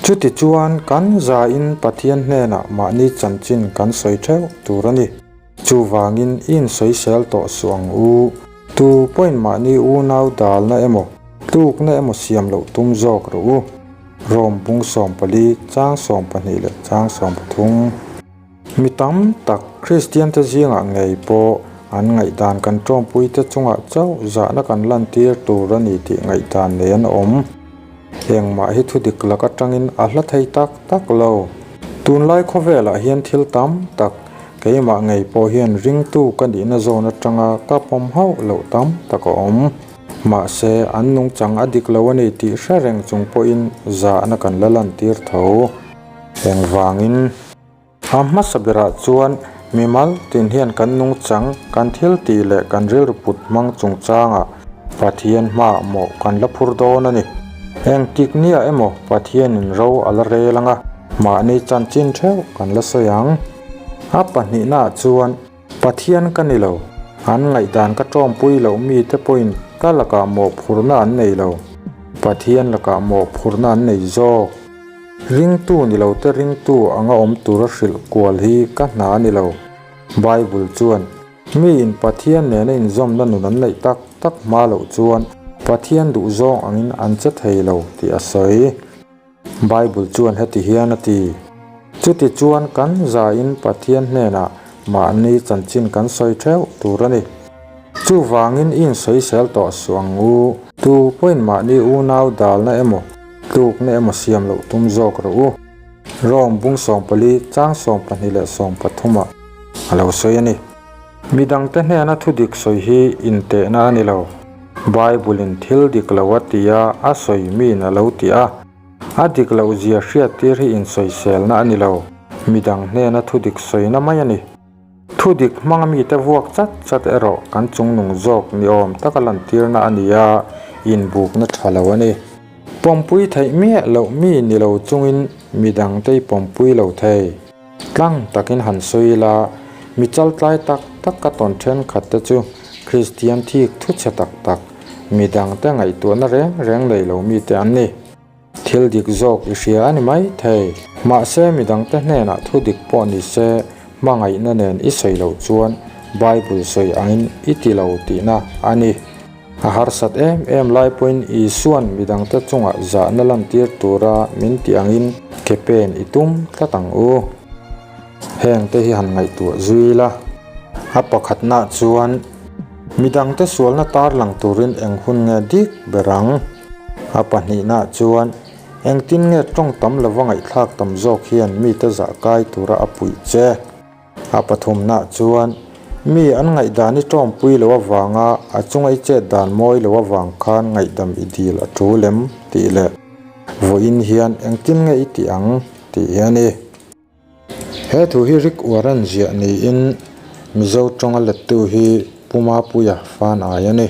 Chutichuan, kan zain Pathian hnenah mahni chanchin kan sawi theuh tur a ni. Chuvangin i insawisel tawh suh ang u. Tu pawhin mahni unau dalna emaw, tlukna emaw siam loh tum zawk rawh u. Rom bung 14, chang 12 leh chang 13. Mi tam tak Kristiante zingah ngei pawh an ngaihdan kan tawmpuite chungah chauh zahna kan lantir tur a ni tih ngaihdan nei an awm. Engmah hi thu dik lak atangin a hla thei tak tak lo. Tunlai khawvelah hian thil tam tak keimah ngei pawh hian ringtu ka nihna zawn atanga ka pawm hauh loh tam tak a awm. Mahse, an nungchang a dik lo a ni tih hre reng chung pawhin zahna kan la lantir tho. Engvangin? A hmasa berah chuan mimal tin hian kan nungchang, kan thil tih leh kan rilru put hmang chungchangah Pathian hmaah mawh kan la phur dawn a ni. Engtik nia emaw Pathianin ro a la rel ang a, mahni chanchin theuh kan la sawi ang. A pahnihnaah chuan Pathian ka ni lo, an ngaihdan ka tawmpui loh mite pawhin ka lakah mawhphurhna an nei lo, Pathian lakah mawhphurhna an nei zawk. Ringtu ni lote ringtu anga awm tura hrilh kual hi ka hna a ni lo. Bible chuan, Miin Pathian nena inzawmna nun an neih tak tak hma loh chuan Pathian duhzawng angin an che thei lo tih a sawi. Bible chuan heti hian a ti, Chutichuan kan zain Pathian hnenah mahni chanchin kan sawi theuh tur a ni. Chuvangin i insawisel tawh suh ang u. Tu pawhin mahni unau dalna emaw, tlukna emaw siam loh tum zawk rawh u. Rome bung 14 chang 12 leh 13 ah a lo sawi a ni. Midangte hnena thu dik sawi hi intehna a ni lo. Bible in thil dik lo a ti a, a sawi miin a lo ti a. A dik loh zia hriattir hi insawiselna a ni lo. Midang hnena thu dik sawina mai a ni. Thu dik hmanga mite vuak chat chat erawh kan chungnung zawk ni awm taka lantirna a ni a, inbukna tha lo a ni. Pawmpui theih miah loh mi ni lo chungin midangte i pawmpui lo thei. Tlang takin han sawi ila, mi chaltlai tak tak ka tawn thenkhat te chu Kristian thik thu chhe tak tak, midangte ngaihtuahna reng reng nei lo mite an ni. Thil dik zawk i hria a ni mai thei. Mahse midangte hnenah thu dik pawh ni se, hmangaihna nen i sawi loh chuan Bible sawi angin i ti lo tihna a ni. A harsat em em lai pawhin Isua'n midangte chungah zahna lantir tura min tih angin ke pen i tum tlat ang u. Hengte hi han ngaihtuah zui ila. A pakhatnaah chuan midangte sualna tarlang turin eng hun nge dik ber ang? A pahnihnaah chuan, engtin nge tawng tam lova ngaihthlak tam zawk hian mite zah kai tura a puih che? A pathumnaah chuan, mi an ngaihdan i tawngpui lo avanga a chunga i chet dan mawi lo avang khan ngaihdam i dil a tul em? tih leh vawiin hian engtin nge i tih ang? tih hi a ni. He thu hi Rick Warren ziah niin Mizo tawnga lettu hi Pu Mapuia fan ai a ni.